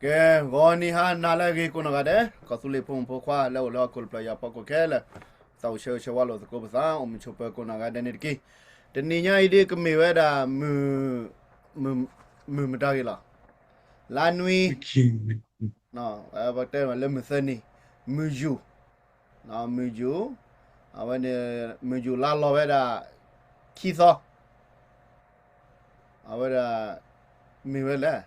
ကဲ, ဂီၤနံၤဟါနၤလၢအဂ့ၤကိးနီၢ်ဂၤဒဲး, ကီၢ်သူလ့ၤဖိမုၣ်ဖိခွါလၢအိၣ်လၢဟီၣ်ခိၣ်တဖျၢၣ်ညါအဖီခိၣ်ခဲလၢာ်, သးအိၣ်ဆၢဂ့ၤဆၢဝါလိာ်သကိးပသး အိၣ်မုာ်ဆိးပၢၤကိးနီၢ်ဂၤဒဲးန့ၣ်တက့ၢ်. တနံၤညါအံၤဒ်ကမ့ၢ်ဝဲဒၣ် မုၢ်မတၤဂ့ၤလီၤ, လါနွံ, ပတဲလၢမုၢ်သၢနံၤ, မုၢ်ယူၢ်, မုၢ်ယူၢ်, အဝဲန့ၣ် မုၢ်ယူၢ်လါလီၤဝဲဒၣ် ခံသီ အဝဲဒၣ် မ့ၢ်ဝဲလဲၣ်,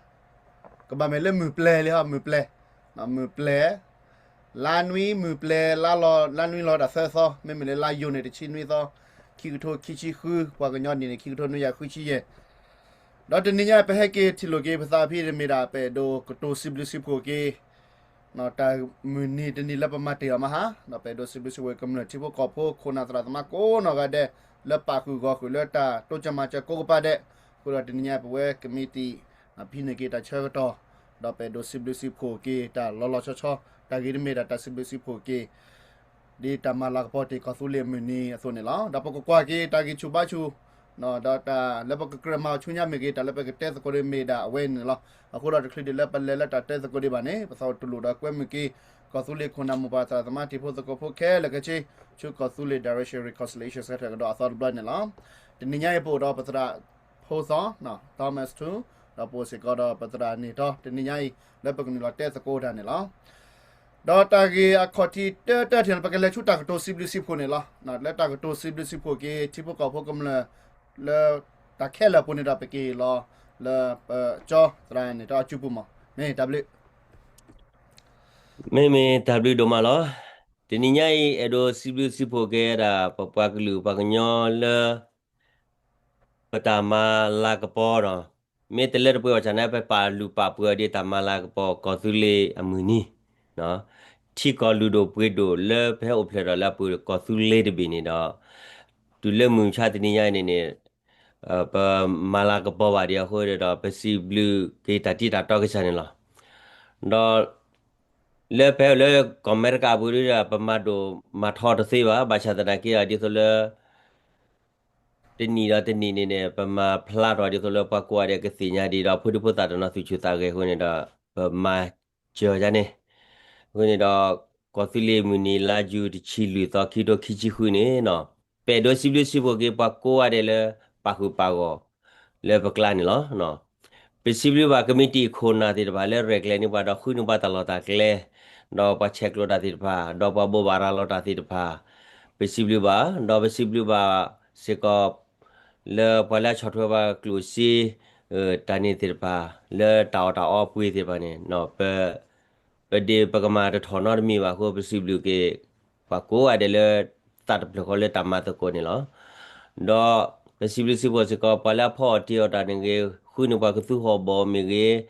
ကဘၣ်မ့ၢ်လၢမုၢ်ပျဲၤလံဟီ, မုၢ်ပျဲၤ, မုၢ်ပျဲၤ, လါနွံမုၢ်ပျဲၤ လါလီၤ, လါနွံလီၤဒၣ်သၢသီ, မ့မ့ၢ်လၢလါယူၤန့ၣ် တဆံနွံသီ, ခံကထိခံဆံဃု, ပှၤကညီနံၣ်န့ၣ် ခံကထိနွံကယၤဃုဆံယဲၢ်. ဒီးတနံၤညါပဟဲက့ၤထံၣ်လိာ်က့ၤပသးဖဲန့ၣ်မ့ၢ်ဒၣ် ပအဲၣ်ဒိးစံးဘျုးစံးဖှိၣ်က့ၤ တၢ်မုၢ်နံၤတနံၤလၢပမၤတ့ၢ်အီၤမဟါ, ဒီးပအဲၣ်ဒိးစံးဘျုးစံးဖှိၣ်ကမျၢၢ်ထံဖိကီၢ်ဖိ ခိၣ်နၢ်သရၣ်သမါကိးနီၢ်ဂၤဒဲး လၢပာ်ဃုာ်ဂီၤဃုာ်လၢတၢ်တိစၢၤမၤစၢၤကိးကပၤဒဲး, အဃိဒီးတနံၤညါပဝဲကမံးတံာ် ဖံးန့ၢ်က့ၤတၢ်ဆၢကတီၢ်, ဒီးပအဲၣ်ဒိးစံးဘျုးစံးဖှိၣ်က့ၤတၢ်လီၤလီၤဆီဆီ, တၢ်ဂ့ၤတမ့ၢ်ဒၣ်တၢ်စံးဘျုးစံးဖှိၣ်က့ၤ ဒ်တၢ်မၤလၤကပီၤတ့ၢ်ကီၢ်သူလ့ၤအမုၢ်နံၤအသိးန့ၣ်လီၤ. ဒီးပကကွၢ်က့ၤတၢ်ဂံၢ်ဆူၣ်ဘါဆူၣ် ဒီးတၢ်လၢပကကြၢးမၤအီၤဆူညါမ့ၢ်ဂ့ၤ, တၢ်လၢပကတဲသကိးဒ်မ့ၢ်ဒၣ်အဝဲန့ၣ်လီၤ. အဃိဒီးတချုးဒံးလၢပလဲၤလၢတၢ်တဲသကိးဒံးဘၣ်န့ၣ် ပသးအိၣ်တလိၣ်ဒီးကွဲမုာ်က့ၤ ကီၢ်သူလ့ၤခိၣ်နၢ်မိၢ်ပၢ်သရၣ်သမါတံၤဖိသကိးဖိခဲလၢာ်ခဲဆ့ ဆူကီၢ်သူလ့ၤ Direction Reconciliation Centre ကဒီးအသီတဘျီန့ၣ်လီၤ. တနံၤညါအံၤပအိၣ်ဒီးပသရၣ်ဖိသီ Thomas ထူ, ဒီးပအိၣ်စ့ၢ်ကီးဒီးပသရၣ်န့ၣ်ထီ, တနံၤညါအံၤလၢပကနုာ်လီၤတဲသကိးတၢ်န့ၣ်လီၤ. ဒီးတၢ်ဂ့ၢ်အခီၣ်ထံးတၢတၢ်ထံၣ်န့ၣ် ပကလဲၤဆူတၢ်ကတိၤစံးဘျုးစံးဖှိၣ်န့ၣ်လီၤ. လၢတၢ်ကတိၤစံးဘျုးစံးဖှိၣ်က့ၤ ထံဖိကီၢ်ဖိကမျၢၢ် လၢတၢ်ခဲလၢာ်အပူၤန့ၣ်ဒီး ပက့ၤလီၤလၢပကၠီသရၣ်န့ၣ်ထီအစုပူၤမး, မ့ၢ်တၢ်ဘျုး မ့မ့ၢ်တၢ်ဘျုးဒိၣ်မးလီၤ. တနံၤညါအံၤ အဲၣ်ဒိးစံးဘျုးစံးဖှိၣ်က့ၤဒၣ် ပပှၤကလုာ်ပှၤကညီလၢ ပတၢ်မၤလၤကပီၤဒီး မ့ၢ်တလၢတပှဲၤဘၣ်ဆၣ်န့ၣ် ပပာ်လုၢ်ပာ်ပှ့ၤအီၤဒ်တၢ်မၤလၤကပီၤကီၢ်သူလ့ၤအမုၢ်နံၤ, ထံကီၢ်လုၢ်ဒိၣ်ပှ့ၤဒိၣ်လၢပဟဲအိၣ်ဖျဲၣ်ဒီးလၢအပူၤကီၢ်သူလ့ၤတဘ့ၣ်န့ၣ်ဒီး တုၤလၢမုၢ်မဆါတနံၤညါအံၤန့ၣ်န့ၣ် ပမၤလၤကပီၤဘၣ်ဒံးအဃိန့ၣ်ဒီး ပစံးဘျုးက့ၤတၢ်တံၢ်တၢ်တီကစၢ်န့ၣ်လီၤ. ဒီး လၢပဟဲအိၣ်လၢကီၢ်အမဲရကၤအပူၤဒီး ပမၤဒိၣ်မၤထီတသ့ဘၣ်, ဘၣ်ဆၣ်သနာ်က့ဒီး ဒ်သိးလၢ တနံၣ်ဒီးတနံၣ်န့ၣ်န့ၣ် ပမၤဖျါထီၣ်ဒ်သိးလၢပှၤကိးဂၤဒဲးကသ့ၣ်ညါဒံးဒီး ဖိဒံဖိသၣ်တနီၤသူၣ်ဆူၣ်သးဂဲၤအဃိန့ၣ်ဒီး ပမၤစၢၤဒ်န့ၣ်, အဃိန့ၣ်ဒီး ကီၢ်သူလ့ၤမုၢ်နံၤလါယူၤတဆံလွံၢ်သီ ခံကထိခံဆံဃုန့ၣ် ပအဲၣ်ဒိးစံးဘျုးစံးဖှိၣ်က့ၤပှၤကိးဂၤဒဲးလၢ ပာ်ဃုာ်ပာ်ဂီၢ် လၢပကျါန့ၣ်လီၤ. ပစံးဘျုးဘၣ်ကမံးတံာ်ခိၣ်နၢ်သ့ၣ်တဖၣ်လၢရဲၣ်ကျဲၤန့ၢ်ပှၤဒီးဃုန့ၢ်ပှၤတၢ်လီၢ်တၢ်ကျဲ, ဒီးပှၤဆဲးကျိးတၢ်သ့ၣ်တဖၣ်, ဒီးပှၤဘိးဘၣ်ရၤလီၤတၢ်သ့ၣ်တဖၣ်, ပစံးဘျုးဘၣ်, ဒီးပစံးဘျုးဘၣ်စ့ၢ်ကီး လၢပှၤလၢအဆီၣ်ထွဲပှၤကျိၣ်စ့ တၢ်န့ၣ်သ့ၣ်တဖၣ်, လၢတၢ်အီၣ်တၢ်အီပှ့ၤသ့ၣ်တဖၣ်န့ၣ် ပ ပဒ့ပကမၤတထီၣ်နီတမံၤဘၣ်အဃိ ပစံးဘျုးက့ၤ ပှၤကိးဂၤဒဲးလၢ သးတဖျၢၣ်ဃီလၢတၢ်မၤသကိးန့ၣ်လီၤ. ဒီးပစံးဘျုးစံးဖှိၣ်စ့ၢ်ကီး ပှၤလၢအဖီအီၣ်တ့အီၣ်တၢ်န့ၣ်ဂ့ၤ, ဃုန့ၢ်ပှၤကသူဟီၣ်ဘီမ့ၢ်ဂ့ၤ,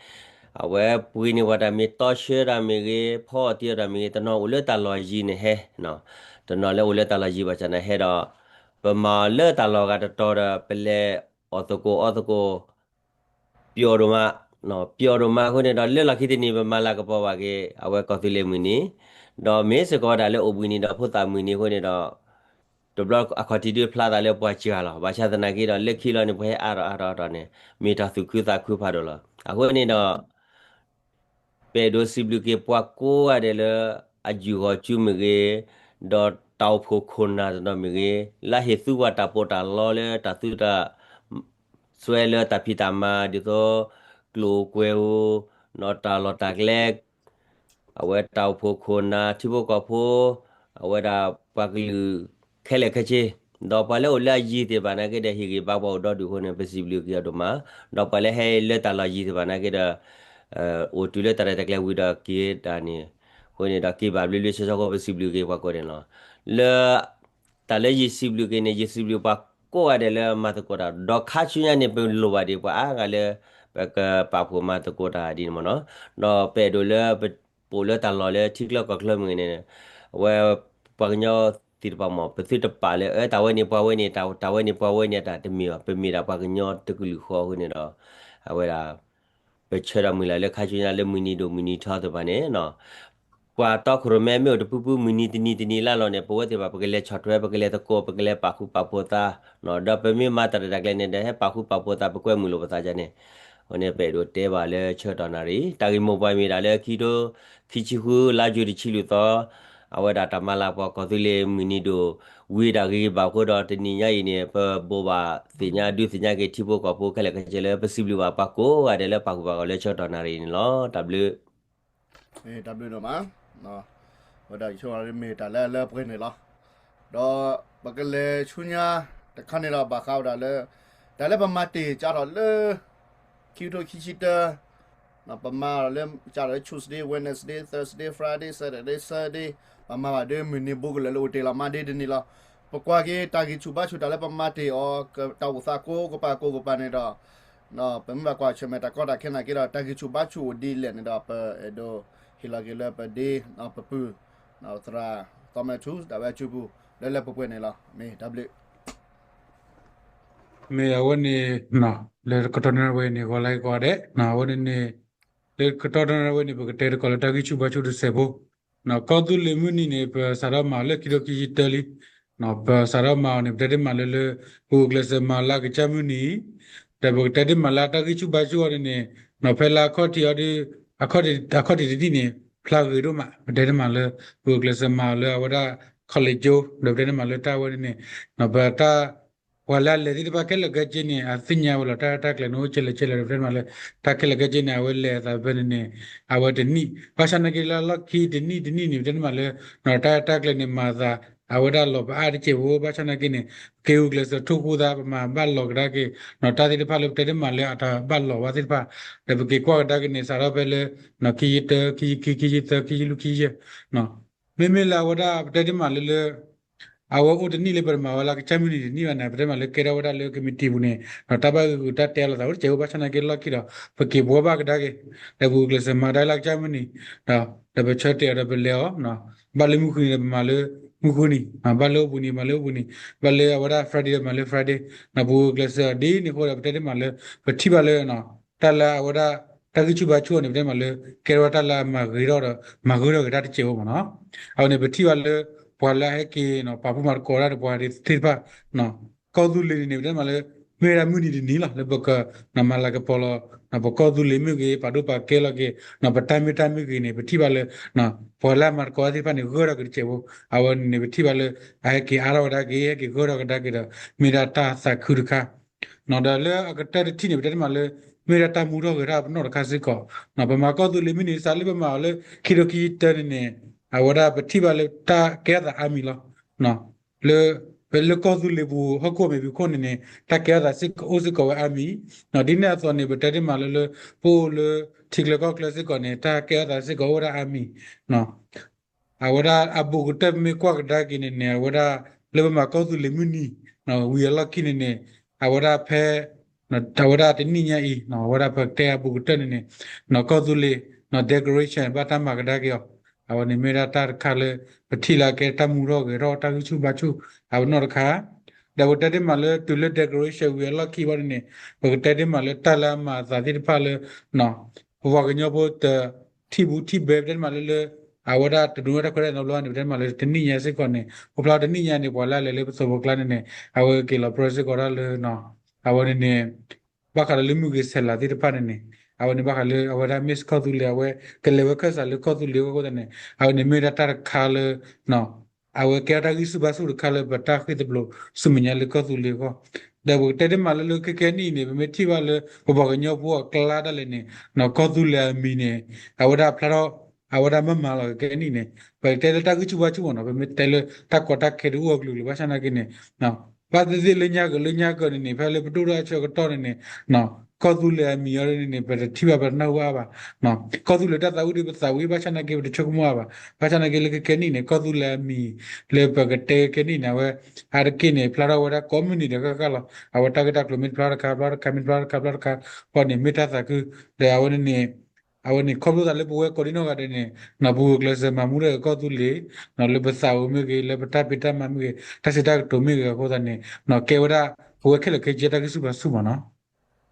အဝဲပှ့ၤန့ၢ်ပှၤတၢ်မ့ၢ်တီဆှၢတၢ်မ့ၢ်ဂ့ၤ, ဖီအီၣ်တ့အီၣ်တၢ်မ့ၢ်ဂ့ၤ, တနီၤအိၣ်လၢတၢ်လီၢ်ယံၤန့ၣ်ဟဲ, တနီၤလၢအိၣ်လၢတၢ်လီၢ်ယံၤဘၣ်ဆၣ်န့ၣ်ဟဲဒီး ပမၤအီၤလၢတၢ်လီၢ်ဂၤတတီၤဒီး ပလဲၤအီၣ်သကိးအီသကိး ပျီဒိၣ်မး, ပျီဒိၣ်မးအဃိန့ၣ်ဒီး လၢလီၢ်ခံတနံၤ ပမၤလၤကပီၤဘၣ်က့ၤ အဝဲကီၢ်သူလ့ၤမုၢ်နံၤ, ဒီးမ့ၢ်စ့ၢ်ကီးဝဲဒၣ်လၢအိၣ်ဘှံးနံၤဒီးဖိသၣ်မုၢ်နံၤအဃိန့ၣ်ဒီး တဘျီအခီၣ်ထံးဒုးဖျါသးလၢပှၤစှၤလီၤ. ဘၣ်ဆၣ်သနာ်က့ဒီး လၢခံလီၤန့ၣ် ပှၤဟဲအါထီၣ်အါထီၣ်အါထီၣ်န့ၣ် မ့ၢ်တၢ်သူၣ်ခုသးခုဖးဒိၣ်လီၤ. အဃိန့ၣ်ဒီး ပအဲၣ်ဒိးစံးဘျုးက့ၤပှၤကိးဂၤဒဲးလၢ အယူၢ်ဂီၤကၠူမ့ၢ်ဂ့ၤ, ဒီးတၢ်အိၣ်ဖှိၣ်ခိၣ်နၢ်တနီၤမ့ၢ်ဂ့ၤ, လၢဟ့ၣ်သူပှၤတၢ်ပီးတၢ်လီလၢတၢ်သူတၢ် စွဲလၢတၢ်ဖံးတၢ်မၤဒ်သိး ကျိၣ်အိၣ်ကွဲၤအိၣ်, ဒီးတၢ်လီၢ်တၢ်ကျဲ, အဝဲတၢ်အိၣ်ဖှိၣ်ခိၣ်နၢ် ထံဖိကီၢ်ဖိ, အဝဲဒၣ်ပှၤကလုာ်ခဲလၢာ်ခဲဆ့, ဒီးပှၤလၢအိၣ်လၢအယံၤသ့ၣ်တဖၣ်နာ်က့ဒီး ဟ့ၣ်ဂံၢ်ဘါပှၤအိၣ်ဒီဒူၣ်အဃိန့ၣ် ပစံးဘျုးက့ၤအီၤဒိၣ်မး, ဒီးပှၤလၢဟဲလၢတၢ်လီၢ်ယံၤသ့ၣ်တဖၣ်နာ်က့ဒီး အိၣ်တုၤလၢတၢ်ရဲၣ်တၢ်ကျဲၤဝံၤဒီးက့ၤတၢ်န့ၣ်, အဃိန့ၣ်ဒီးက့ၤဘၣ်ဘျ့ဘျ့ဆှီဆှီအဃိ ပစံးဘျုးက့ၤပှၤကိးဂၤဒဲးန့ၣ်လီၤ. လၢ တၢ်လၢယစံးဘျုးက့ၤန့ၣ် ယစံးဘျုးပှၤကိးဂၤဒဲးလၢမၤသကိးတၢ်, ဒီးခါဆူညါန့ၣ် ပလိၣ်ဘၣ်ဒံးပှၤအါဂၤလၢ ပကပာ်ဖှိၣ်မၤသကိးတၢ်ဒ်န့ၣ်မ့ၢ်နီၤ, ဒီးပအဲၣ်ဒိးလၢပ ပအိၣ်လၢတၢ်လီၢ်လၢထံချၢကီၢ်ချၢမ့ၢ်ဂ့ၤန့ၣ်, အဝဲပှၤကညီသ့ၣ်တဖၣ်မ့ၢ် ပသုတပာ်လၢ အၢ တၢ်ဝဲန့ၣ်ပှၤဝဲန့ၣ် တၢ်ဝဲန့ၣ်ပှၤဝဲန့ၣ်အတၢ်တမ့ၢ်ဘၣ်, ပမ့ၢ်ဒၣ်ပှၤကညီတကလုာ်ဃီအဃိန့ၣ်ဒီး အဝဲဒၣ် ပဆၢဒီးမုၢ်လၢ်လၢခါဆူညါလၢမုၢ်နံၤဒိၣ်မုၢ်နံၤထီသ့ၣ်တဖၣ်န့ၣ် ပှၤတီခိၣ်ရိၣ်မဲမ့ၢ်အိၣ်တပူၤပူၤ မုၢ်နံၤတနံၤတနံၤလၢ်လီၤန့ၣ် ပဝဲသ့ၣ်တဖၣ် ပကလဲၤဆီၣ်ထွဲ ပကလဲၤသကိး ပကလဲၤပာ်ဃူပာ်ဖိးသး, ဒီးပမ့ၢ်မၤတၢ်ရဲၣ်တၢ်ကျဲၤန့ၣ်ဒီး ဟဲပာ်ဃူပာ်ဖိးသး ပကွဲမုာ်လိာ်ပသးဒ်န့ၣ်, အဃိန့ၣ် ပအဲၣ်ဒိးတဲဘၣ်လၢဆၢကတီၢ်နၣ်ရံၣ် တၢ်ဂ့ၢ်မိၢ်ပှၢ်မ့ၢ်ဒၣ်လၢခံထိ ခံဆံဃု လါယူၤတဆံလွံၢ်သီ အဝဲဒၣ်တၢ်မၤလၤကပီၤကီၢ်သူလ့ၤမုၢ်နံၤဒိၣ်ဝံၤဒၣ်ဂ့ၤဂ့ၤဘၣ်အဃိဒီး တနံၤညါအံၤန့ၣ် ပဘိးဘၣ်သ့ၣ်ညါဒုးသ့ၣ်ညါက့ၤထံဖိကီၢ်ဖိခဲလၢာ်ခဲဆ့လၢ ပစံးဘျုးဘၣ်ပှၤကိးဂၤဒဲးလၢပာ်ဃုာ်ပှၤဂီၢ်လၢဆၢကတီၢ်နၣ်ရံၣ်န့ၣ်လီၤ. တၢ်ဘျုး တၢ်ဘျုးဒိၣ်မး. ဝဲဒၣ်ယဆိကမိၣ်မ့ၢ်တၢ်လၢအလၢပှဲၤန့ၣ်လီၤ. ဒီးပကလဲၤဆူညါတခါန့ၣ်ဒီး ဘၣ်ဃးဝဲဒၣ်လၢ တၢ်လၢပမၤတ့ၢ်ကၢ်ထီၣ်လၢ ခံကထိခံဆံတၢ ပမၤလၢကၢ်ထီၣ်လၢ Tuesday, Wednesday, Thursday, Friday, Saturday, Sunday ပမၤဘၣ်ဒီးမုၢ်နံၤဘူးကလၢာ်လၢအိၣ်တ့ၢ်လီၤမးဒ်တနံၤလီၤ. ပကွၢ်က့ၤတၢ်ဂံၢ်ဆူၣ်ဘါဆူၣ်တၢ်လၢပမၤတ့ၢ်အီၤ တၢ်အိၣ်သးကိးကပၤကိးကပၤန့ၣ်ဒီး ပမ့ၢ်ဘၣ်ကွၢ်ဆၢၣ်မဲာ်တၢ်ကီတၢ်ခဲနာ်က့ဒီး တၢ်ဂံၢ်ဆူၣ်ဘါဆူၣ်အိၣ်ဒ်လဲၣ်န့ၣ်ဒီး ပအဲၣ်ဒိးဟ့ၣ်လီၤက့ၤလၢပဒ့ပပုၢ် သရၣ်သီမဲထူ ဒၣ်ဝဲအစုပူၤ လၢလၢပှဲၤပှဲၤန့ၣ်လီၤ. မ့ၢ်တၢ်ဘျုး မ့ၢ်အဝဲန့ၣ် လၢကတီၢ်နၣ်ရံၣ်ဝဲန့ၣ် ဂီၤလၢကီးဒဲး အဝဲန့ၣ်န့ၣ် လၢကတီၢ်နၣ်ရံၣ်ဝဲန့ၣ် ပကတဲတကိးလၢတၢ်ဂံၢ်ဆူၣ်ဘါဆူၣ်တစဲးဖိ ကီၢ်သူလ့ၤမုၢ်နံၤန့ၣ် ပစးထီၣ်မၤအီၤလၢခံကထိခံဆံတၢလံ. ပစးထီၣ်မၤအီၤန့ၣ် ပတဲတ့ၢ်မးလၢလၢ ပဂုာ်ကျဲးစၢးမၤလၢအကစၢ်မုၢ်နံၤ ဒီးပကတဲတ့ၢ်မးလၢတၢ်ဂံၢ်ဆူၣ်ဘါဆူၣ်အီၤန့ၣ်န့ၣ် ဖဲလၢအခီၣ်ထံးအီၤဒီး အခီၣ်ထံးတနံၣ်န့ၣ် ဖျါဂ့ၤဒိၣ်မး ပတဲတ့ၢ်မးလၢ ပဂုာ်ကျဲးစၢးမၤအီၤလၢအဝဲဒၣ် college ဒီးပတဲတ့ၢ်မးလၢတၢ်ဝဲန့ၣ်န့ၣ် ပတၢ် ပှၤလၢအလဲၤသ့ၣ်တဖၣ်ခဲလၢာ်ခဲဆ့န့ၣ် အသ့ၣ်ညါဝဲလီၤ တၢ်တၢ်ကျဲၤန့ၣ်အိၣ်ကဲလဲၣ်ကဲလဲၣ် ဒီးပတဲတ့ၢ်မးလၢ တၢ်ခဲလၢာ်ခဲဆ့န့ၣ် အဝဲလဲၤအသးဖဲန့ၣ်န့ၣ် အဝဲတနံၣ် ဘၣ်ဆၣ်နာ်က့လၢအလီၢ်ခံတနံၣ်တနံၣ်န့ၣ် ပတဲတ့ၢ်မးလၢ တၢ်တၢ်ကျဲၤန့ၣ် မၤအသး အဝဲဒၣ်လီၤပအါတစဲးဖိ ဘၣ်ဆၣ်နာ်က့န့ၣ် က့ၤဂုာ်ကျဲးစၢးထိၣ်ဃူသး ပမၤဘၣ်လီၤကဒါက့ၤ တၢ်သ့ၣ်တဖၣ်လၢပတဲတ့ၢ်မးလၢအတၢ်ဘၣ်လီၤဝဲသ့ၣ်တဖၣ် ဒီးပက့ၤကွၢ်ကဒါက့ၤန့ၣ် စးထီၣ်ဖဲလၢ ခံဆံတၢ ခံဆံခံ ခံဆံသၢ ခံဆံလွံၢ် ခံဆံယဲၢ် မ့မ့ၢ်လၢအဝဲဒၣ်ပတဲတ့ၢ်မးလၢလၢ အဝဲအိၣ်တနံၣ်လၢပတမၤဝဲလၢကစၢ်မုၢ်နံၤတနံၣ်ဘၣ်န့ၣ် ပတဲမးလၢကဲထီၣ်ဝဲဒၣ်လၢကမံးတံာ်ပူၤန့ၣ် ဒီးတၢ်ဘၣ်ဂုာ်ဂုာ်တၢ်တဲအီၤလိာ်သး အိၣ်တစဲးဖိ ဘၣ်ဆၣ်နာ်က့လီၢ်ခံဒီး ပက့ၤဘှီဘၣ်ကဒါက့ၤ ဒီးပဂုာ်ကျဲးစၢးမၤကဒါလၢကစၢ်မုၢ်နံၤ ဒီး ဒီးပဆၢတဲာ်အီၤဒီးပလဲၤအီၤ ဘၣ်လၢမုၢ်ဃုနံၤဒီးပမၤလၢမုၢ်ဃုနံၤ ဘၣ်လၢအိၣ်ဘှံးနံၤ မၤလၢအိၣ်ဘှံးနံၤ ဘၣ်လၢအဝဲဒၣ် Friday ဒီးမၤလၢ Friday ဒီးပဂုာ်ကျဲးစၢးအီၤဒ်န့ၣ်အဃိဒီး ပတဲတ့ၢ်မးလၢ ပထံၣ်ဘၣ်လၢ တၢ်လၢအဝဲဒၣ် တၢ်ဂံၢ်ဆူၣ်ဘါဆူၣ်အီၤန့ၣ် ပတဲတ့ၢ်မးလၢ ကဲထီၣ်ဝဲတၢ်လၢအမၤဂ့ၤထီၣ်ဒီး မၤဂ့ၤထီၣ်က့ၤတၢ်တစဲးဖိမးနီၤ. အဝဲန့ၣ် ပထံၣ်ဘၣ်လၢ ပှၤလၢအဟဲက့ၤ ပာ်ဖှိၣ်မၤသကိးတၢ်ဒီးပှၤသ့ၣ်တဖၣ် ကီၢ်သူလ့ၤန့ၣ်န့ၣ် ပတဲတ့ၢ်မးလၢ မ့ၢ်ဝဲဒၣ်မုၢ်နံၤတနံၤလီၤ လၢပကမၤလၤကပီၤလီၤ ပကီၢ်သူလ့ၤမ့ၢ်ဂ့ၤ ပာ်ဒိၣ်ပာ်ကဲလီၤက့ၤ ပတၢ်မ့ၢ်တၢ်မ့ၢ်ဂ့ၤန့ၣ် ပထံၣ်ဘၣ်လၢ ပှၤလၢအမၤသကိးတၢ်သ့ၣ်တဖၣ်န့ၣ် ဂၢၢ်ထီၣ်က့ၤတစဲးဖိ အဝဲန့ၣ်န့ၣ် ပထံၣ်ဘၣ်လၢ အဟဲက့ၤအါထီၣ်ကဒါက့ၤ ဟဲက့ၤဂၢၢ်ထီၣ်ကဒါက့ၤဒီး မ့ၢ်ဒၣ်တၢ်သးခုတခါ ဒီးလၢအကတၢၢ်တထံၣ်န့ၣ် ပတဲတ့ၢ်မးလၢ မ့ၢ်ဒၣ်တၢ်မူထီၣ်ဂဲၤထီၣ်ပနီၣ်တခါစ့ၢ်ကီး ပမၤကီၢ်သူလ့ၤမုၢ်နံၤ စးလၢပမၤအီၤလၢခံကထိခံဆံတၢန့ၣ်န့ၣ် အဝဲဒၣ်ပထံၣ်ဘၣ်လၢတၢ်ကဲထီၣ်သးအါမံၤလီၤ. လၢ လၢကီၢ်သူလ့ၤပူၤဟီၣ်ခိၣ်မဲာ်ဖံးခိၣ်န့ၣ်န့ၣ် တၢ်ကဲထီၣ်သးစ့ၢ်ကီးအိၣ်စ့ၢ်ကီးဝဲအါမံၤ ဒ်န့ၣ်အသိးန့ၣ် ပတဲတ့ၢ်မးလၢလၢ ပအိၣ်လၢထံချၢကီၢ်ချၢစ့ၢ်ကီးန့ၣ် တၢ်ကဲထီၣ်သးစ့ၢ်ကီးအိၣ်ဝဲဒၣ်အါမံၤ အဝဲဒၣ်အဘူးကတၢၢ်ပမ့ၢ်ကွၢ်ကဒါက့ၤန့ၣ်န့ၣ် အဝဲဒၣ် လၢပမၤကီၢ်သူလ့ၤမုၢ်နံၤ ဝံၤအလီၢ်ခံန့ၣ်န့ၣ် အဝဲဒၣ်ဖဲ အဝဲဒၣ်တနံၣ်ညါအံၤ အဝဲဒၣ်ပတဲအဘူးကတၢၢ်န့ၣ်န့ၣ် ကီၢ်သူလ့ၤ decoration ဘၣ်တၢ်မၤကဒါက့ၤအီၤ အဝဲန့ၣ်မ့ၢ်ဒၣ်တၢ်တခါလၢ ပထံၣ်လၢအကဲတၢ်မူထီၣ်ဂဲၤထီၣ်တၢ်ဂံၢ်ဆူၣ်ဘါဆူၣ် အပနီၣ်တခါ ဒီးပကတဲတ့ၢ်မးလၢတုၤလၢ decoration ဝံၤအလီၢ်ခံဘၣ်န့ၣ်န့ၣ် ပကတဲတ့ၢ်မးလၢတၢ်လၢအမၤအသးသ့ၣ်တဖၣ်လၢ ပပှၤကညီဖိတထံၣ်ဘူးထံၣ်ဘဲ ပတဲတ့ၢ်မးလၢလၢ အဝဲဒၣ်တဒိးန့ၢ်တၢ်ခွဲးတၢ်ယာ်နီတဘျီန့ၣ် ပတဲတ့ၢ်မးလၢတနံၣ်ညါစ့ၢ်ကီးန့ၣ် အိၣ်ဖျါတနံၣ်ညါန့ၣ် ပှၤလၢအလဲၤလၢပသိးဖိကျါန့ၣ်န့ၣ် အဝဲက့ၤလီၤပြၢစ့ၢ်ကီးတၢ်လၢ အဝဲန့ၣ်န့ၣ် ဘၣ်ဃးဒီးလၢမုၢ်ဂ့ၤဆဲးလၤသ့ၣ်တဖၣ်န့ၣ်န့ၣ် အဝဲန့ၣ်ဘၣ်ဃးလၢအဝဲဒၣ် Miss ကီၢ်သူလ့ၤ အဝဲကလဲၤဝဲခၢၣ်စးလၢကီၢ်သူလ့ၤအဃိသတးန့ၣ် အဝဲန့ၣ်မ့ၢ်ဒၣ်တၢ်တခါလၢ အဝဲကဲထီၣ်တၢ်ဂံၢ်ဆူၣ်ဘါဆူၣ်တခါလၢပတၢ်ဃ့ၢ်သဘျိးဆူမဲာ်ညါလၢကီၢ်သူလ့ၤအဂီၢ် ဒီးပကတဲတ့ၢ်မးလၢလၢခဲကဲနံၣ်အံၤန့ၣ် ပမ့ၢ်ထံၣ်ဘၣ်လၢပပှၤကညီဖိအကျါဒၣ်လဲာ်န့ၣ် ကီၢ်သူလ့ၤအမံၤန့ၣ် အဝဲဒၣ်ဖျါထီၣ် အဝဲဒၣ်မၤမၤလီၤကဲနံၣ်န့ၣ် ပတဲလၢတၢ်ဂံၢ်ဆူၣ်ဘါဆူၣ်မးနီၤ ပမ့ၢ်တဲလၢတၢ်ကီတၢ်ခဲဒုးအိၣ်အကလုာ်ကလုာ် ဘၣ်ဆၣ်နာ်က့န့ၣ် ဘၣ်သ့ၣ်သ့ၣ်လၢညါက့ၤလၢညါက့ၤန့ၣ်န့ၣ် ဖဲလၢပဒိၣ်ထီၣ်အဆၢကတီၢ်န့ၣ်န့ၣ် ကီၢ်သူလ့ၤအမံၤအီၤန့ၣ်န့ၣ် ပတထံၣ်ဘၣ်ပတနၢ်ဟူဘၣ်ဘၣ် ကီၢ်သူလ့ၤတၢ်သးဝံၣ်ဒုးပသးဝံၣ် ဘၣ်ဆၣ်နာ်က့ ပတဆိကမိၣ်အါဘၣ် ဘၣ်ဆၣ်နာ်က့လၢခဲကဲနံၣ်န့ၣ် ကီၢ်သူလ့ၤအမံၤ လၢပကတဲခဲကဲနံၣ်န့ၣ် အဝဲ အါတက့ၢ်န့ၣ် ဖျါထီၣ်ဝဲဒၣ်ကိးမုၢ်နံၤဒီးဃၣ်ဃၣ်လီၤ အဝဲတၢ်ဂ့ၢ်တၢ်ကျိၤမ့ၢ်တဖျါတခါ ဖျါတခါ မ့ၢ်တဖျါတခါ ဖျါတခါ ဃီန့ၣ် မ့ၢ်တၢ်သးခု ဒီးအဝဲန့ၣ်န့ၣ် အဝဲန့ၣ် ခီဖျိသးလၢပဝဲကိးဒံနီၢ်ဂၤဒဲးန့ၣ် ပဂုာ်ကျဲးစၢးမၤမူထီၣ်ကီၢ်သူလ့ၤ လၢပသးအိၣ်မ့ၢ်ဂ့ၤ လၢပတၢ်ဖံးတၢ်မၤမ့ၢ်ဂ့ၤ တၢ်စံးတၢ်ကတိၤမ့ၢ်ဂ့ၤအဃိသတးန့ၣ် ကဲဝဲဒၣ် ပဝဲခဲလၢာ်ခဲဆ့တၢ်ဂံၢ်ဆူၣ်ဘါဆူၣ်မးနီၤ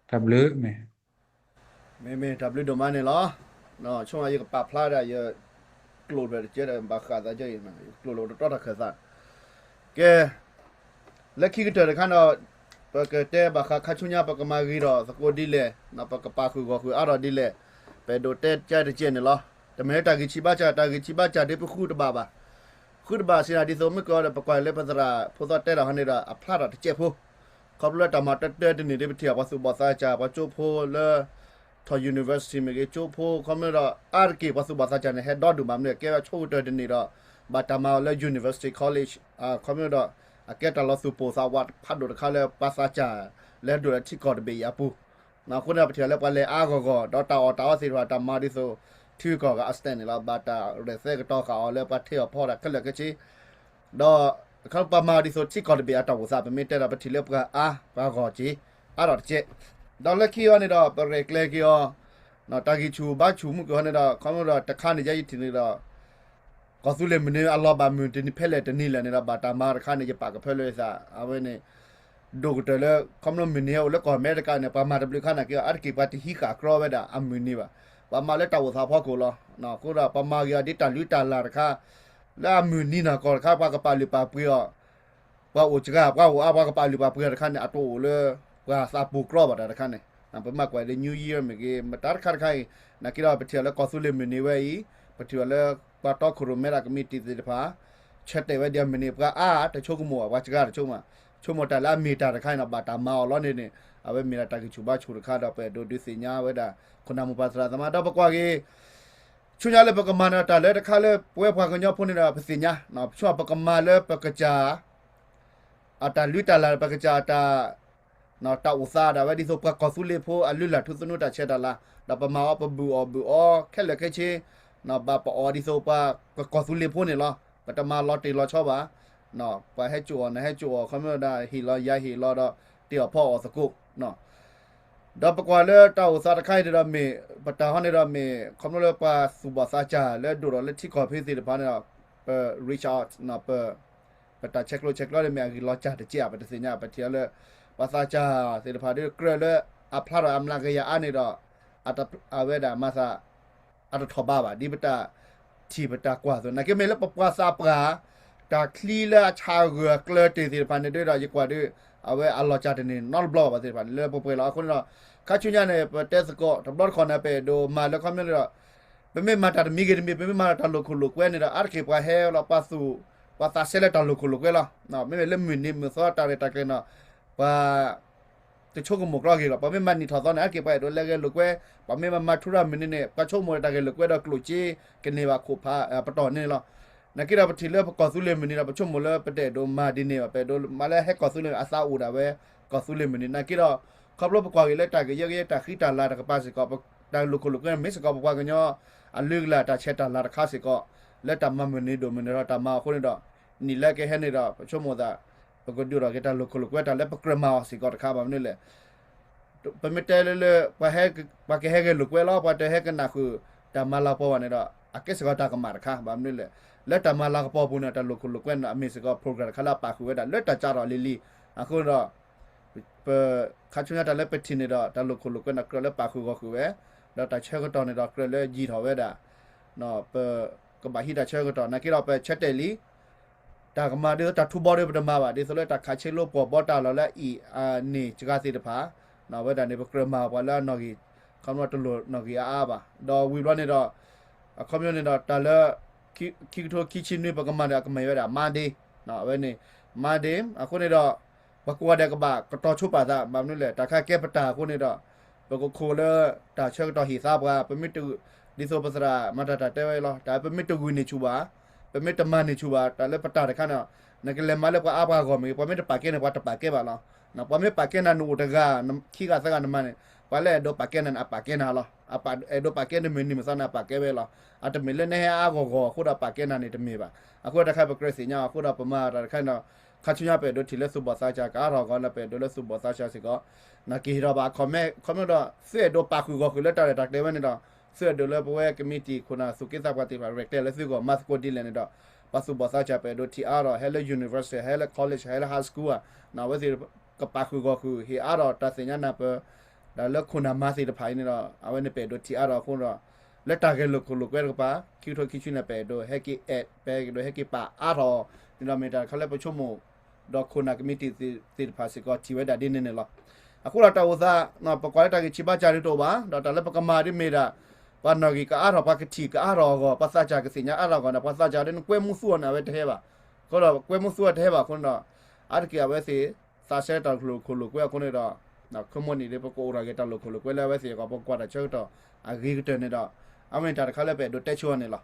တၢ်ဘျုးမ့ၢ် မ့မ့ၢ်တၢ်ဘျုးဒိၣ်မးန့ၣ်လီၤ. ဆိကမိၣ်ယကပာ်ဖျါဒၣ်ယ ကျိာ်တဖျၢၣ်တကဲဒီး ဘၣ်ဃးသးကဲအံၤ ယကျိာ်လီၤတတီတၢ်ခၢၣ်သး ကဲ လၢခံကတၢၢ်တခါဒီး ပကတဲဘၣ်ဃးခါဆူညါ ပကမၤဂ့ၤထီၣ်သကိးဒ်လဲၣ်, ပကပာ်ဃုာ်ဂီၢ်ဃုာ်အါထီၣ်ဒ်လဲၣ်, ပအဲၣ်ဒိးတဲကဲတကဲန့ၣ်လီၤ. တမ့ၢ်လၢတၢ်ဂံၢ်ဆံးဘါစၢ်, တၢ်ဂံၢ်ဆံးဘါစၢ်ဒ်ပဃုတဘၣ်ဘၣ်. ဃုတဘၣ်စံးဒ်သိးမုၢ်ကီးဒီး ပကွၢ်လၢပသရၣ်ဖိသီတဲတၢ်ဟီန့ၣ်ဒီး အဖျါထီၣ်တကဲဖိ, ခီဖျိလၢတၢ်မၤတၢတၢတန့ၢ်ဒ်ပထံၣ်အီၤ ပှၤသူၣ်ဘီၣ်သးစၢ် ပှၤကၠိဖိလၢ ထီၣ် university မ့ၢ်ဂ့ၤ ကၠိဖိ ခီမ့ၢ်ဒီး အါတက့ၢ်ပှၤသူၣ်ဘီၣ်သးစၢ်န့ၣ် ဟဲဒီဒူၣ်ဘၣ်မနုၤ ကဲဝဲဆိကတၢၢ်တန့ၢ်ဒီး ဘၣ်တၢ်မၤအီၤလၢ university college ခီမ့ၢ်ဒီး အကဲတၢ်လီၤသူၣ်ပိၢ်သးဝးဖးဒိၣ်တခါလၢပှၤသးစၢ် လဲၤဒိၣ်လၢထံကီၢ်တဘ့ၣ်အံၤအပူၤ, အဃိန့ၣ် ပထံၣ်လၢပှၤလဲၤအါဂီၢ်ဂီၢ် ဒီးတၢ်အီၣ်တၢ်အီသ့ၣ်တဖၣ် တၢ်မၤဒ်သိး ထံဂုၤကီၢ်ဂၤအစတဲန့ၣ်လီၤ. ဘၣ်တၢ်ရဲၣ်သဲကတီၤဃာ်အီၤလၢပှၤထ့အီၣ်ဖီတၢ်ခဲလၢာ်ခဲဆ့ ဒီး ခီပှၤမၤဒ်သိးထံကီၢ်တဘ့ၣ်အတၢ်အိၣ်သး ပမ့ၢ်တဲဒီး ပထံၣ်လၢပှၤအါ ပှၤဂီၢ်က့ၤ အါထီၣ်တကဲ, ဒီးလၢခံအီၤန့ၣ်ဒီး ပရဲၣ်ကျဲၤက့ၤအီၤ တၢ်ဂံၢ်ဆူၣ်ဘါဆူၣ်မုၢ်ကီးဟီန့ၣ်ဒီး ခီမ့ၢ်ဒီးတခါန့ၣ် ယဲယထံၣ်န့ၣ်ဒီး ကီၢ်သူလ့ၤမုၢ်နံၤအလီၢ်ဘၣ်မုၢ်တနံၤဖဲလဲၣ်တနံၤလဲၣ်န့ၣ်ဒီး ဘၣ်တၢ်မၤတခါန့ၣ် ယပာ်ကဖၢလၢယသး အဝဲန့ၣ် ဒိၣ်ကတၢၢ်လၢ ခီဖျိမုၢ်နံၤဟဲအိၣ်လၢကီၢ်အမဲရကၤန့ၣ် ပှၤမၤတဘျုးခါန့ၣ်က့ အါတက့ၢ်ပှၤတဟံးဃာ်ကြီဝဲဒၣ်အမုၢ်နံၤဘၣ်. ပှၤမၤလၢတၢ်အိၣ်သးဖီခိၣ်လီၤ. အဃိဒီးပှၤမၤဂ့ၤအီၤဒ်တၢ်လုၢ်တၢ်လၢ်တခါ လၢအမုၢ်နံၤနီၢ်ကီၢ်တခါ ပှၤကပာ်လုၢ်ပာ်ပှ့ၤအီၤ ပှၤအိၣ်စှၤ ပှၤအိၣ်အါ ပှၤကပာ်လုၢ်ပာ်ပှ့ၤအီၤတခါန့ၣ် အတအိၣ်လၢ ပှၤသးပူၤကြီဘၣ်တၢ်တခါန့ၣ် ပမ့ၢ်ကွၢ်လၢ New Year မ့ၢ်ဂ့ၤ မတၤတခါတခါအံၤ နာ်က့ဒီးပထံၣ်အီၤလၢကီၢ်သူလ့ၤမုၢ်နံၤဝဲအံၤ ပထံၣ်အီၤလၢ ပှၤတီခိၣ်ရိၣ်မဲတၢ်ကမံးတံာ်သ့ၣ်တဖၣ် ဆၢတဲာ်ဝဲဒ်အမုၢ်နံၤ ပှၤအါတဆိကမိၣ်ဘၣ် ပှၤစှၤတဆိကမိၣ် ဆိကမိၣ်တၢ်လၢအမ့ၢ်တၢ်တခါအံၤဒီး ဘၣ်တၢ်မၤအီၤလီၤန့ၣ်န့ၣ် အဝဲမ့ၢ်ဒၣ်တၢ်ဂံၢ်ဆူၣ်ဘါဆူၣ်တခါဒီး ပအဲၣ်ဒိးဒုးသ့ၣ်ညါဝဲဒၣ် ခိၣ်နၢ်မိၢ်ပၢ်သရၣ်သမါ ဒီးပကွၢ်က့ၤ ဆူညါလၢပကမၤန့ၣ်ဒီး တၢ်လၢတခါလၢပဝဲပှၤကညီဖိန့ၣ်ဒီး ပသ့ၣ်ညါ ပဆိကမိၣ်ပကမၤလၢပကစၢ် အတၢ်လုၢ်တၢ်လၢ် ပကစၢ်တၢ် တၢ်အိၣ်သးဒၣ်ဝဲဒ်သိးပှၤကီၢ်သူလ့ၤဖိအလုၢ်အလၢ်ထူသနူတၢ်ဆဲးတၢ်လၤ ဒီးပမၤအီၤပဘုၣ်အီၣ်ဘုၣ်အီခဲလၢာ်ခဲဆ့ ဘၣ်ပအီၣ်ဒ်သိးပှၤကီၢ်သူလ့ၤဖိန့ၣ်လီၤ. ပတမၤလီၤတံၢ်လီၤဆီဘၣ် ပှၤဟဲစိာ်အီၤ နဟဲစိာ်အီၤ ခီမ့ၢ်ဝဲဒၣ် ဟ့ၣ်လီၤယၤဟ့ၣ်လီၤဒီး တ့ၢ်အီၣ်ဖီအီၣ်သကိး ဒီးပကွၢ်လၢတၢ်အိၣ်သးတခါအံၤန့ၣ်ဒီးမ့ၢ် ပတၢ်ဟီန့ၣ်ဒီးမ့ၢ် ခီဖျိလၢပှၤသူၣ်ဘီၣ်သးစၢ်လၢဒိၣ်ထီၣ်လၢထံကီၢ်ဖဲသ့ၣ်တဖၣ်န့ၣ်ဒီး ပ reach out ပ ပတၢ်ဆဲးကျိးဆဲးကျၢန့ၣ်မ့ၢ်အဂ့ၢ်လီၤစၢ်တက့ၢ် ပတသ့ၣ်ညါ ပထံၣ်အီၤလၢ ပှၤသးစၢ်သ့ၣ်တဖၣ်ဒီးကြၢးလၢအဖျါထီၣ်အမျးကယၤအါန့ၣ်ဒီး အဝဲဒၣ်မၤသး အတထီၣ်ဘးဘၣ် ဒ်ပတၢ်ထံၣ်ပတၢ်ကွၢ်အသိး နာ်က့မ့ၢ်လၢပပှၤသးပှၢ် တၢ်ချံလၢအဆၣ်ဂၢၢ်အကျၢၤတ့ၢ်သ့ၣ်တဖၣ်န့ၣ်ဒီး ယကွၢ်ဒီး အဝဲအလီၤစၢ်တန့ၢ်နီတဘျီဘၣ်သ့ၣ်တဖၣ်န့ၣ် လၢပှဲၤပှဲၤလီၤ. အဃိန့ၣ်ဒီး ခါဆူညါန့ၣ် ပတဲသကိးတဘျီတခီၣ်န့ၣ် ပအဲၣ်ဒိးမၤလၢခီဖျိဒီး ပမ့ၢ်မၤတၢ်တမံၤဂ့ၤတမံၤ ပမ့ၢ်မၤတၢ်လိာ်ခိၣ်လိာ်ကွဲန့ၣ်ဒီး အါတက့ၢ်ပှၤဟဲလီၤပှၤသူၣ် ပှၤသးစဲလၢတၢ်လိာ်ခိၣ်လိာ်ကွဲလီၤ. မ့မ့ၢ်လၢမုၢ်နံၤမုၢ်သီတၢ်ရဲၣ်တၢ်ကျဲၤန့ၣ် ပှၤ တဆိကမိၣ်ကြီက့ၤလီၤ. ပှၤမ့ၢ်မၤနံၣ်ထီၣ်သီန့ၣ် အါတက့ၢ်ပှၤအဲၣ်ဒိးလဲၤဂဲၤလိာ်ကွဲ, ပှၤမ့ၢ်မၤမၤထူရၤမုၢ်နံၤန့ၣ် ပှၤဆိကမိၣ်တၢ်ဂဲၤလိာ်ကွဲဒီးကျိၣ်စ့ကန့ၢ်ဘၣ်ခိၣ်ဖးပတီၢ်န့ၣ်လီၤ. နာ်က့ဒီးပထံၣ်လၢပကီၢ်သူလ့ၤမုၢ်နံၤဒီး ပဆိကမိၣ်လၢပတအဲၣ်ဒိးမၤဒ်န့ၣ်ဘၣ်, ပအဲၣ်ဒိးမၤလၢဟဲကီၢ်သူလ့ၤ အသးအိၣ်ဒၣ်ဝဲ ကီၢ်သူလ့ၤမုၢ်နံၤ. နာ်က့ဒီး ခီဖျိပကွၢ်က့ၤလၢတၢ်ကယၢကယဲ တၢ်ဃံတၢ်လၤတကပၤစ့ၢ်ကီး တၢ်လိာ်ခိၣ်လိာ်ကွဲမ့ၢ်စ့ၢ်ကီး ပပှၤကညီအလုၢ်အလၢ်တၢ်ဆဲးတၢ်လၤတခါစ့ၢ်ကီး လၢတၢ်မၤမုၢ်နံၤဒိၣ်မုၢ်နံၤထီၣ်တၢ်မၤအဃိန့ၣ်ဒီး နံၣ်လၢကဟဲန့ၣ်ဒီး ပဆိကမိၣ်သး ပကဒုးထီၣ်က့ၤတၢ်လိာ်ခိၣ်လိာ်ကွဲတၢ်လၢပကြၢးမၤအီၤစ့ၢ်ကီးတခါ ဘၣ်မနုၤလဲၣ် ပမ့ၢ်တဲလၢလၢ ပှၤကဟဲဂဲၤလိာ်ကွဲလီၤ, ပှၤတဟဲကနၣ်ဃုာ်တၢ်မၤလၤကပီၤဘၣ်န့ၣ်ဒီး အကဲစ့ၢ်ကီးတၢ်ကမၣ်တခါ ဘၣ်မနုၤလဲၣ် လၢတၢ်မၤလၤကပီၤပူၤန့ၣ် တၢ်လိာ်ခိၣ်လိာ်ကွဲန့ၣ် အမ့ၢ်စ့ၢ်ကီး program တခါလၢအပာ်ဃုာ်ဝဲဒၣ် လၢတၢ်ကၢထီၣ်လံၤလံၤ အဃိဒီး ပ ခါဆူညါတၢ်လၢပထံၣ်န့ၣ်ဒီး တၢ်လိာ်ခိၣ်လိာ်ကွဲန့ၣ် ကြၢးလၢပာ်ဃုာ်ဂီၢ်ဃုာ်ဝဲ, ဒီးတၢ်ဆၢကတီၢ်န့ၣ်ဒီး ကြၢးလၢယံာ်ထီၣ်ဝဲဒၣ် ပကဘၣ်ဟံးတၢ်ဆၢကတီၢ် နာ်က့ဒီးပဆၢတဲာ်လံ တၢ်ကမၤဒ်သိးတၢ်ထူဘီဒီးပတမၤဘၣ် ဒ်သိးလၢတၢ်ခးဆ့လိပှီၢ်ဘီတၢ်လီၢ်လၢအအံၤအန့ၣ်စှၤသ့ၣ်တဖၣ်, အဝဲဒၣ်န့ၣ် ပကြၢးမၤပှၤလၢအနီၣ်ဂံၢ် ခီဖျိတလိၣ်နီၣ်ဂံၢ်အါအါဘၣ်. ဒီးဝံၤဘျီန့ၣ်ဒီး အခီပညီန့ၣ်ဒီး တၢ်လၢ ခံကထိခံဆံနွံ ပကမၤဒီးအကမၢ်ဝဲဒၣ် Monday အဝဲန့ၣ် Monday အဃိန့ၣ်ဒီး ပှၤကိးဂၤဒဲးကဘၣ်ကတီၤဆိပာ်သး ဘၣ်မနုၤလဲၣ် တၢ်ခါကဲပတၢ်အဃိန့ၣ်ဒီး ပကခိးလၢတၢ်ဆၢကတီၢ်ဟ့ၣ်သါပှၤ ပမ့ၢ်တ ဒ်သိးပသရၣ်မၤတၢ်တၢ်တဲဝဲလီၤ တၢ်ပမ့ၢ်တဂုာ်န့ၢ်ဆူၣ်ဘၣ် ပမ့ၢ်တမၤန့ၢ်ဆူၣ်ဘၣ် တၢ်လၢပတၢ်တခါန့ၣ် နကလဲၤမၤလၢပှၤအါပှၤဂီၢ်မ့ၢ်ဂ့ၤ ပှၤမ့ၢ်တပာ်ကဲန့ၣ် ပှၤတပာ်ကဲဘၣ်လီၤ. ပှၤမ့ၢ်ပာ်ကဲနၤနအိၣ်တဂၤ ခံဂၤသၢဂၤနမၤန့ၣ် ပှၤလၢအဲၣ်ဒိးပာ်ကဲနၤန့ၣ် အပာ်ကဲနၤလီၤ. အဲၣ်ဒိးပာ်ကဲနမုၢ်နံၤမုၢ်သီန့ၣ် အပာ်ကဲဝဲလီၤ. အတမ့ၢ်လၢနဟဲအါဂီၢ်ဂီၢ်အဃိဒီးပာ်ကဲနၤန့ၣ်တမ့ၢ်ဘၣ်. အဃိတၢ်တခါပကြၢးသ့ၣ်ညါအဃိဒီးပမၤတၢ်တခါန့ၣ်ဒီး ခါဆူညါပအဲၣ်ဒိးထံၣ်လၢသူၣ်ဘီၣ်သးစၢ်ကအါထီၣ်အဂီၢ်လၢ ပအဲၣ်ဒိးလၢသူၣ်ဘီၣ်သးစၢ်စ့ၢ်ကီး နက့ၤဟ့ၣ်ထီၣ်ဘၣ် comment ခီဖျိဒီး သုအဲၣ်ဒိးပာ်ဃုာ်ဂီၢ်ဃုာ်လၢတၢ်ရဲၣ်တၢ်ကျဲၤဝဲန့ၣ်ဒီး သုအဲၣ်ဒိးလၢပဝဲကမံးတံာ်ခိၣ်နၢ်သူၣ်က့သးပှၢ်သ့ၣ်တဖၣ် ရဲၣ်ကျဲၤလၢသုဂီၢ် မၤသကိးဒ်လဲၣ်န့ၣ်ဒီး ပှၤသူၣ်ဘီၣ်သးစၢ်ပအဲၣ်ဒိးထံၣ်အါထီၣ် ဟဲလၢ university ဟဲလၢ college ဟဲလၢ high school ဧါ အဝဲသ့ၣ်ကပာ်ဃုာ်ဂီၢ်ဃုာ် ဟ့ၣ်အါထီၣ်တၢ်သ့ၣ်ညါနၢ်ပၢၢ် ဒီးလၢခိၣ်နၢ်မါသ့ၣ်တဖၣ်အံၤန့ၣ်ဒီး အဝဲန့ၣ်ပအဲၣ်ဒိးထံၣ်အါထီၣ်အဃိဒီး လၢတၢ်ဂဲၤလိာ်ခိၣ်လိာ်ကွဲတကပၤ ခံကထိခံဆံန့ၣ် ပအဲၣ်ဒိးဟဲက့ၤအဲၣ် ပအဲၣ်ဒိးဟဲက့ၤပာ်အါထီၣ်န့ၣ်ဒီး မ့ၢ်တၢ်တခါလၢပဆိကမိၣ် ဒီးခိၣ်နၢ်ကမံးတံာ်သ့ၣ်တဖၣ်စ့ၢ်ကီးထံၣ်ဝဲဒၣ်ဒ်န့ၣ်န့ၣ်လီၤ. အဃိဒီးတၢ်အိၣ်သး ပကွၢ်လၢတၢ်ဂ့ၢ်ဆံးဘါစၢ်ဒ်တအိၣ်ဘၣ်, ဒီးတၢ်လၢပကမၤဒ်မ့ၢ်ဒၣ် ပှၤနီၣ်ဂံၢ်ကအါထီၣ် ပှၤကထံၣ်ကအါထီၣ်အဂီၢ် ပှၤသးစၢ်ကသ့ၣ်ညါအါထီၣ်အဂီၢ်န့ၣ် ပှၤသးစၢ်ဒ်န့ၣ် ကွဲမုာ်သူအီၤန့ၣ် အဝဲတဟဲဘၣ်. အဃိဒီးကွဲမုာ်သူအီၤတဟဲဘၣ်အဃိန့ၣ်ဒီး အါတက့ၢ်အဝဲသ့ၣ် သးစဲတၢ်လိာ်ခိၣ်လိာ်ကွဲအဃိန့ၣ်ဒီး ခီမီန့ၣ်ဒီးပကအိၣ်ထီၣ်က့ၤတၢ်လိာ်ခိၣ်လိာ်ကွဲလၢအဝဲသ့ၣ်အဂီၢ် ပကကွၢ်တၢ်ဆၢကတီၢ်အဂ့ၤကတၢၢ်န့ၣ်ဒီး အဝဲန့ၣ်တၢ်တခါလၢပအဲၣ်ဒိးတဲဆိအီၤန့ၣ်လီၤ.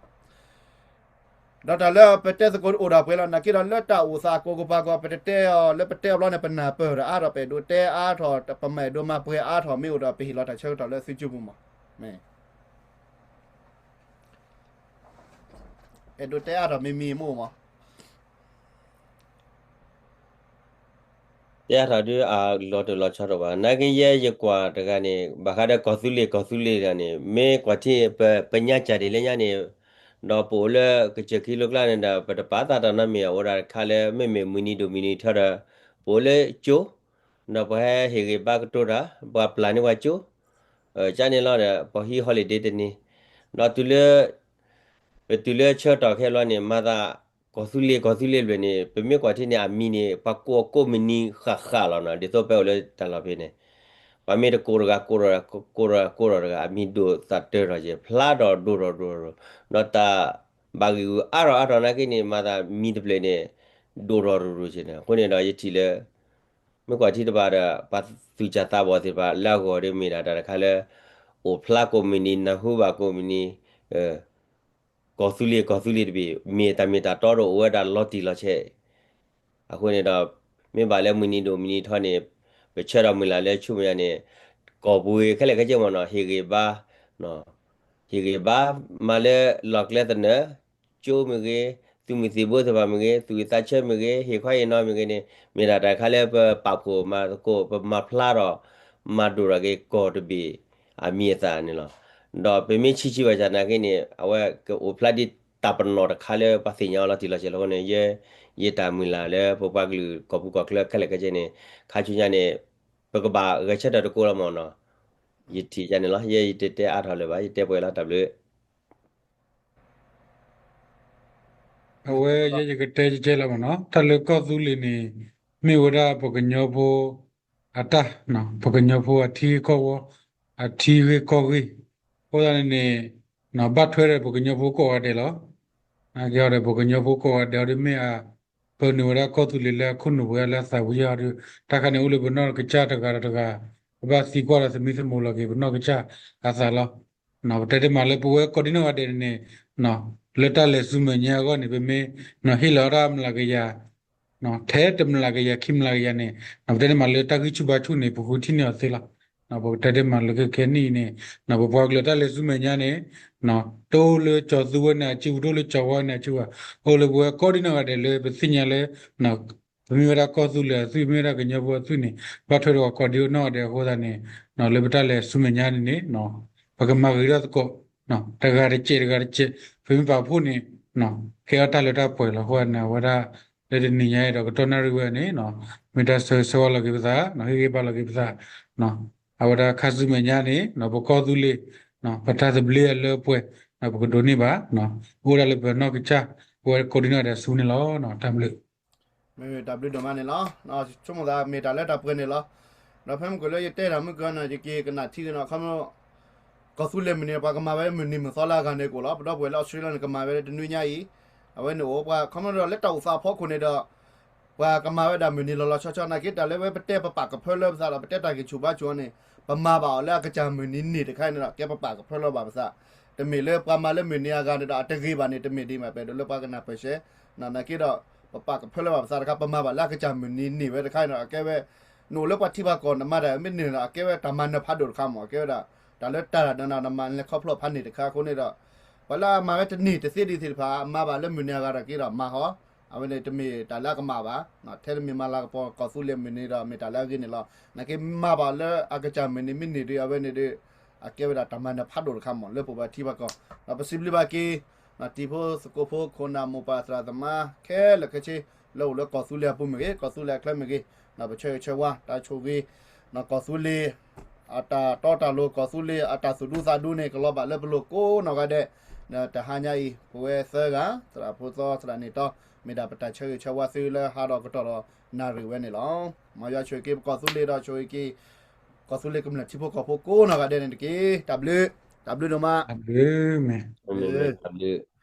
ဒီးတၢ်လၢပတဲသကိးအိၣ်ဒၣ်ပှဲၤလီၤ. နာ်က့ဒီးလၢတၢ်အိၣ်သးကိးကပၤကီး ပတတဲအီၤလၢပတဲအီၤဘျီန့ၣ် ပနၢ်ပၢၢ်ဒီးအါထီၣ် ပအဲၣ်ဒိးတဲအါထီၣ် ပမၤအဲၣ်ဒိးမၤပှဲၤအါထီၣ် မ့ၢ်အိၣ်ဒီးပဟ့ၣ်လီၤတၢ်ဆၢကတီၢ်လၢသုစုပူၤမး. အဲၣ်ဒိးတဲအါထီၣ်မံၤမံၤမ့ၢ်မး တဲအါထီၣ်ဒုးအလီၤတိၢ်လီၤဆီတအိၣ်ဘၣ်. နာ်က့ယဲယကွၢ်တဂၤန့ၣ် ဘၣ်ဃးဒီးကီၢ်သူလ့ၤ ကီၢ်သူလ့ၤတဂၤန့ၣ် မ့ၢ်ကွၢ်ထံ ပညါစၢ်ဒ်လဲၣ်ညါန့ၣ် ဒီးပအိၣ်လၢကစၢၢ်ခံလိကျါန့ၣ်ဒီး ပတပာ်သးတၢ်နီတမံၤ အိၣ်ဒၣ်တခါလၢမ့မ့ၢ်မုၢ်နံၤဒိၣ်မုၢ်နံၤထီဒီး ပအိၣ်လၢကၠိ ဒီးပှၤဟဲဟ့ၣ်ဂ့ၤဘါကတိၤတၢ် ပှၤပျၢ်န့ၢ်ပှၤကၠိ ကန့ၣ်လီၤဒီး ပှၤဟံး holiday တနံၤ ဒီးတုၤလၢ ပတုၤလၢဆၢကတီၢ်ခဲဘျီန့ၣ် မၤသး ကီၢ်သူလ့ၤ ကီၢ်သူလ့ၤဘျၢၣ်န့ၣ် ပမ့ၢ်ကွၢ်ထံန့ၣ် အမံၤန့ၣ် ပှၤကိးကိးမုၢ်နံၤဃၣ်ဃၣ်လီၤနီၤ ဒ်သိးပအိၣ်လၢတၢ်လီၢ်ဖဲန့ၣ် ပှၤမ့ၢ်တကိးတဂၤ ကိးဒီး ကိးဒီး ကိးဒီးတဂၤ အမံၤဒိၣ်သးတၢထီၣ်က့ၤ ဖျါထီၣ်ဒိၣ်ထီၣ်ဒိၣ်ထီၣ် ဒီးတၢ်ဘၣ်ဂံာ်ဂူာ်အါထီၣ်အါထီၣ်နာ်က့န့ၣ် မၤသးမံၤတဖျၢၣ်န့ၣ် ဒိၣ်ထီၣ်ရူၤရူၤက့ၤန့ၣ် အဃိန့ၣ်ဒီးယထံၣ်လၢ မ့ၢ်ကွၢ်ထံတဘၣ်ဒီး ပှၤသူၣ်စၢ်သးဘီၣ်သ့ၣ်တဖၣ်လၢအဂီၢ်ဒီးမ့ၢ်ဒၣ်တၢ်တခါလၢ အိၣ်ဖျါကိးမုၢ်နံၤ နၢ်ဟူဘၣ်ကိးမုၢ်နံၤ ကီၢ်သူလ့ၤ ကီၢ်သူလ့ၤတဘ့ၣ် မ့ၢ်တၢ်မ့ၢ်တၢ်တီဒီးအိၣ်ဝဲဒၣ်လီၤတံၢ်လီၤဆဲး အဃိန့ၣ်ဒီး မ့ၢ်ဘၣ်လၢမုၢ်နံၤဒိၣ်မုၢ်နံၤထီန့ၣ် ပဆၢဒီးမုၢ်လၢ်လၢဆူမဲာ်ညါန့ၣ် ကီၢ်ပူၤဂ့ၤခဲလၢာ်ခဲဆ့မ့ၢ်နီၤ ဟ့ၣ်ဂ့ၤဘါ ဟ့ၣ်ဂ့ၤဘါ မၤလၢလီၢ်ကျဲသနၢၣ် ကၠိမ့ၢ်ဂ့ၤ သုးမုၢ်သံၣ်ဘိသ့ၣ်တဖၣ်မ့ၢ်ဂ့ၤ သူၣ်ဝံၣ်သးဆၢမ့ၢ်ဂ့ၤ ဟ့ၣ်ခီဟ့ၣ်နီၤမ့ၢ်ဂ့ၤန့ၣ် မ့ၢ်ဒၣ်တၢ်တခါလၢပပာ်ဖှိၣ်မၤသကိး ပမၤဖျါထီၣ် မၤဒိၣ်ထီၣ်က့ၤကီၢ်တဘ့ၣ်အမံၤအသၣ်န့ၣ်လီၤ. ဒီးပမ့ၢ်ဆံးဆံးဘၣ်ဆၣ်နာ်က့န့ၣ် အဝဲကအိၣ်ဖျါဒ်တၢ်ပနီၣ်တခါလၢပှၤသ့ၣ်ညါအီၤလီၤတံၢ်လီၤဆဲးလီၤအဃိန့ၣ် ယဲ ယတၢ်မုၢ်လၢ်လၢပပှၤကလုာ်ကီၢ်ပူၤကီၢ်ချၢခဲလၢာ်ခဲဆ့န့ၣ် ခါဆူညါန့ၣ် ပကဘၣ်ဂဲၤဆၢထၢၣ်တကိးလီၤမ့ၢ်နီၤ ယထံၣ်ယၤန့ၣ်လီၤ ယဲယတတဲအါထီၣ်လၢၤဘၣ် ယတဲပှဲၤလီၤတၢ်ဘျုး အဝဲယဲယကတဲကဲလီၤမ့ၢ်နီၤ တၢ်လၢကီၢ်သူလ့ၤန့ၣ် မ့ၢ်ဝဲဒၣ်ပကညီဖိအတၢ် ပကညီဖိအထံဂ့ၢ်ကီၢ်ဝီ အထံဂ့ၢ်ကီၢ်ဂ့ၢ် အဃိသတးန့ၣ်န့ၣ် ဘၣ်ထွဲဒီးပကညီဖိကိးဂၤဒဲးလီၤ. နာ်က့အီၤဒီး ပကညီဖိကိးဂၤဒဲးအီၤဒ်မ့ၢ်အ ပၢနုာ်ဝဲဒၣ်ကီၢ်သူလ့ၤလၢအခိၣ်နူာ်ပှဲၤလၢအသးဝံၤအီၤဒီး တၢ်ခါန့ၣ်အိၣ်လၢပနီၢ်ကစၢ်တဂၤဒီးတဂၤ ပဘၣ်သံကွၢ်ဒီးသမံသမိးလီၤက့ၤပနီၢ်ကစၢ်အသးလီၤ. ပတဲတမံၤလၢပဝဲကိးဒံနီၢ်ဂၤဒဲးန့ၣ် လၢတၢ်လဲၤဆူမဲာ်ညါအဂီၢ်န့ၣ် ပမ့ၢ်ဟ့ၣ်လီၤတၢ်မျၢ်ကယၤ ထဲတမျၢ်ကယၤခံမျၢ်ကယၤန့ၣ် ပတဲတမံၤလၢတၢ်ဂံၢ်ဆူၣ်ဘါဆူၣ်န့ၣ် ပဃုထံၣ်န့ၢ်အီၤသ့လီၤ. ပကတဲတမံၤလၢခဲခဲနံၣ်အံၤန့ၣ် ပပှၤကလုာ်တၢ်လဲၤဆူမဲာ်ညါန့ၣ် တအိၣ်လၢကၠီၤသူဝဲန့ၣ်အစုပူၤ တအိၣ်လၢကၠီၤဝါန့ၣ်အစုပူၤဘၣ် အိၣ်လၢပဝဲကိးဒံနီၢ်ဂၤဒဲးလၢပသ့ၣ်ညါလၢ ပမ့ၢ်ဝဲဒၣ်ကီၢ်သူလ့ၤအသွံၣ် မ့ၢ်ဝဲဒၣ်ကညီဖိအသွံၣ်န့ၣ် ဘၣ်ထွဲဒီးပှၤကိးဒံနီၢ်ဂၤဒဲးအဃိသတးန့ၣ် လၢပတၢ်လဲၤဆူမဲာ်ညါန့ၣ်န့ၣ် ပကမၤဂ့ၤထီၣ်သကိး တဂၤတစဲးတဂၤတစဲး ပမ့ၢ်ပာ်ဖှိၣ်န့ၣ် ကဲထီၣ်တၢ်လၢတၢ်ပှဲၤလီၤ. အဃိန့ၣ် အဝဲဒၣ်လၢတနံၤညါအံၤဒီးကတီၢ်နၣ်ရံၣ်ဝဲန့ၣ် မ့ၢ်တၢ်ဆၢဂ့ၤဆၢဝါလီၤက့ၤပသး ဟ့ၣ်ဂံၢ်ဘါလီၤက့ၤပသး အဝဲဒၣ်ခါဆူမဲာ်ညါန့ၣ် ပကီၢ်သူလ့ၤ ပတၢ်သဘျ့အလၢအပှဲၤ ပကဒိးန့ၢ်ဘၣ် အိၣ်ဒၣ်လၢပနီၢ်ကစၢ် ပဝဲကိးဒံနီၢ်ဂၤဒဲးအစုန့ၣ်လီၤ. တၢ်ဘျုး မ့ၢ်တၢ်ဘျုးဒိၣ်မးန့ၣ်လီၤ. ဆိကမိၣ်သးမ့ၢ်တၢ်လၢတၢ်ပှဲၤန့ၣ်လီၤ. ဒီးဖဲမုၢ်ကလၢယတဲတၢ်မုၢ်ကီၢ်န့ၣ် ယက့ၤကနၣ်ထံက့ၤနီၤ ခီဖျိ ကီၢ်သူလ့ၤမုၢ်နံၤ ပှၤကမၤဝဲမုၢ်နံၤမုၢ်သီလၢအဂၤန့ၣ်ကိးလီၤ. ပဒီပုၢ်ဝဲၢ်လၢအီစထြ့လယါန့ၣ် ကမၤဝဲတနွံညါအံၤ အဝဲန့ၣ်အိၣ် ပှၤခီဖျိဒီးလၢတၢ်အိၣ်သးအဖီခိၣ်န့ၣ်ဒီး ပှၤကမၤဝဲဒၣ်မုၢ်နံၤလီၤလီၤဆီဆီ နာ်က့တၢ်လၢဝဲပတဲပပာ်ကဖၢလၢပသးဒီး ပတဲတၢ်ဂံၢ်ဆူၣ်ဘါဆူၣ်အီၤန့ၣ် ပမၤဘၣ်အီၤလၢအကစၢ်မုၢ်နံၤန့ၣ်တခါန့ၣ်ဒီး ကဲပပာ်ကဖၢလၢဘၣ်ပသး တမ့ၢ်လၢပှၤမၤလၢမုၢ်နံၤအဂၤန့ၣ်ဒီး အတဂ့ၤဘၣ်န့ၣ် တမ့ၢ်ဒ်မး ပအဲၣ်ဒိးလၢပှၤကနၢ်ပၢၢ်ဆှဲ နာ်က့ဒီး ပပာ်ကဖၢလၢဘၣ်ပသးတခါ ပမၤဘၣ်လၢအကစၢ်မုၢ်နံၤန့ၢ်ဝဲတခါန့ၣ်ဒီး အကဲဝဲ နအိၣ်လၢပှၤထံပှၤကီၢ်နမၤတၢ်မ့ၢ်န့ၢ်ဒီး အကဲဝဲတၢ်မၤနၢၤဖးဒိၣ်တခါမ့ၢ် အကဲဝဲဒၣ် တၢ်လၢတၢ်ဒၣ်နၤနမၤလဲၤခီဖျိဖးန့ၢ်တခါအဃိန့ၣ်ဒီး ပှၤလၢအမၤဝဲတန့ၢ်တသ့ဒံးသ့ၣ်တဖၣ် အမၤဘၣ်လၢမုၢ်နံၤအဂၤဒီးက့ၤဒီးမၤဟီ အဝဲန့ၣ်တမ့ၢ်တၢ်လၢအကမၣ်ဘၣ် ထဲတမ့ၢ်မၤလၤကပီၤကီၢ်သူလ့ၤမုၢ်နံၤဒီး မ့ၢ်တၢ်လၢအဂ့ၤန့ၣ်လီၤ. နာ်က့မၤဘၣ်လၢအကစၢ်မုၢ်နံၤမ့ၢ်န့ၢ်ဒီး အဝဲန့ၣ်ဒီး အကဲဝဲဒၣ်တၢ်မၤနၢၤဖးဒိၣ်တခါမ့ၢ် လၢပပှၤထံပှၤကီၢ် ဒီးပစံးဘျုးဘၣ်က့ၤ တံၤဖိသကိးဖိ ခိၣ်နၢ်မိၢ်ပၢ်သရၣ်သမါ ခဲလၢာ်ခဲဆ့ လၢအိၣ်လၢကီၢ်သူလ့ၤအပူၤမ့ၢ်ဂ့ၤ ကီၢ်သူလ့ၤအချၢမ့ၢ်ဂ့ၤ ပဆၢဂ့ၤဆၢဝါ တၢ်ဆိၣ်ဂ့ၤ ကီၢ်သူလ့ၤ အတၢ်တီတၢ်လိၤ ကီၢ်သူလ့ၤအတၢ်သူၣ်ဒူသးဒူန့ၣ် ကလီၤဘၣ်လၢပလိၤကိးနီၢ်ဂၤဒဲး တဟါညါအံၤ ပဝဲသၢဂၤ သရၣ်ဖိသီ သရၣ်န့ၣ်တီ မ့ၢ်ဒၣ်ပတၢ်ဆၢဂ့ၤဆၢဝါသုလၢဟါဒီးကတီၢ်ဒီးနၣ်ရံၣ်ဝဲန့ၣ်လီၤ. မ်ယွၤဆိၣ်ဂ့ၤက့ၤပကီၢ်သူလ့ၤဒီးဆိၣ်ဂ့ၤက့ၤ ကီၢ်သူလ့ၤကမျၢၢ်ထံဖိကီၢ်ဖိကိးနီၢ်ဂၤဒဲးန့ၣ်တက့ၢ်. တၢ်ဘျုး, တၢ်ဘျုးဒိၣ်မး, တၢ်ဘျုး, တၢ်ဘျုး.